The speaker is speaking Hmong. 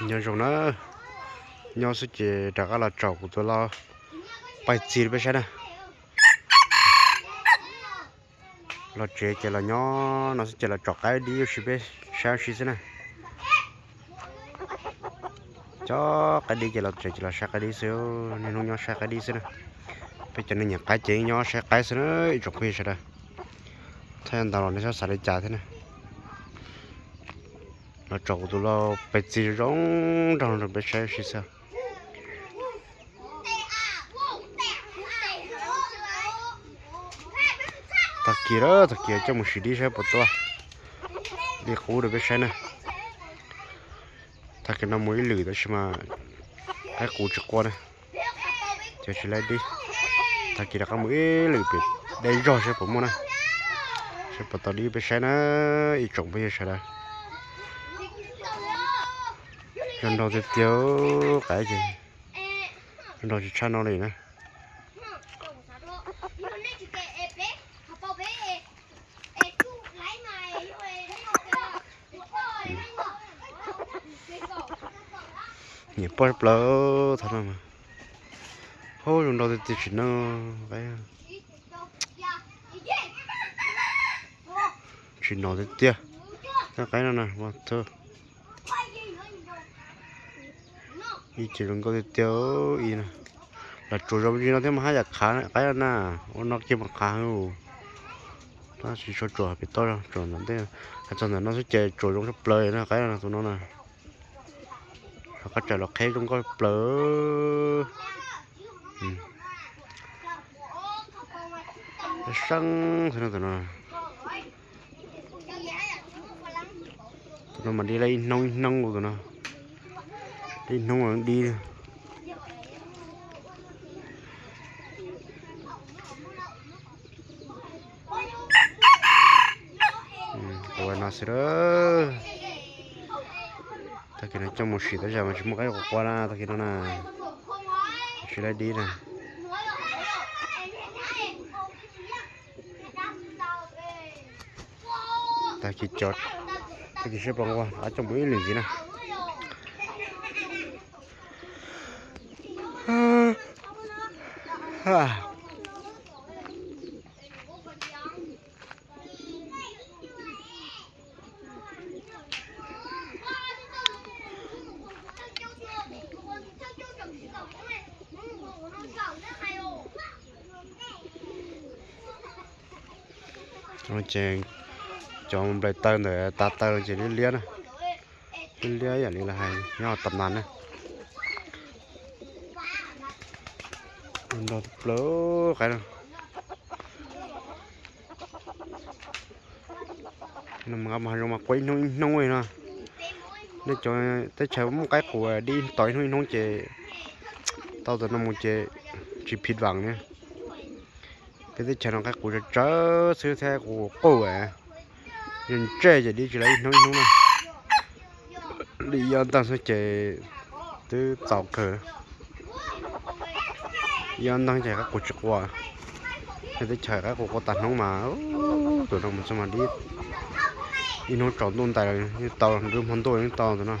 Nyob zoo na, nyob xwb ces rov qab los tsom kuv tus lau pais txiv rau peb saib na. Los tsev ces los nyob no xwb ces los tsom qaib dib ua si peb saib ua si xwb na. Cov qaib dib ces los tsev ces los saib qaib dib xwb, niaj hnub nyob saib qaib dib xwb na. Peb cov neeg nyiam qaib ces nyob saib qaib xwb na ib tsoom phooj ywg sawv daws. Thaum ntawd los nej txhob xav li cas thiab na. Los tsom kuv tus lau pais txiv zoo nraug rau peb saib ua si xwb. Tag kis lawm, tag kis coj mus sim dib saib puas tuaj dib qub rau peb saib na. Tag kis no mus ib lwm tab sis mas qaib qus tsis qua na, ces tsis laib dib. Tag kis rov qab mus ib lwm pem deb zog saib puas muaj na, saib puas tau dib peb saib na ib tsoom phooj ywg sawv daws. Zoo nraug tiag tiag, qaib ces zoo nraug tsis tshaj no li na. Nyiam poj plaws thaum no mas. Hub, zoo nraug tiag tiag tsim no. Tsis no tiag tiag. Tej qaib no na, ib ce zoo nkauj tiag tiag ib no. Lam tsuas zoo li no thiab mas haj yam qhav qaib no na, ua no kiag mas qhav heev. Tab sis tsuas tsuas pem toj, tsuas ntawm ntej, hais txog ntawm no xwb ces tsuas zoo tshaj plaws na qaib no tus no na. Rov qab tsaws los qheb zoo nkauj plaws. Seeb xwb no tus no. Tus no mas dib laib ib hnub ib hnub tus no. Ib hnub dib. Ua no xwb. Tag kis no coj mus sim tab sis mas tsis muaj qaib qua qua na tag kis no na. Tsis laib dib na. Tag kis cov, tag kis seb puas nqua, rov coj mus ib lwm ntxiv na. Ces cov nplaim taw ntawm tas taw ces liab liab na, liab liab yam li lawv hais nyob tom ntag na. Nrog plaws qaib no. Nqa mas zoo mas qua ib hnub ib hnub li no. Nej cov teb chaws muaj qaib qus dib tos ib hnub ib hnub ces tau tus no mus ces tsis phiv vam li. Peb teb chaws no qaib qus tsawg tsawg xwb thiab qus qus, yog ntsej ces dib tsis laib ib hnub ib hnub na. Li ib ob ntag xwb ces twb txaus kawg. Ib ob ntag ces qaib qus tsis qua. Peb teb chaws qaib qus qua tas hnub mas tus no mus txog mas dib ib hnub tsaus ntuj ntais los yeej tau, nruab hmo ntuj yeej tau tus no.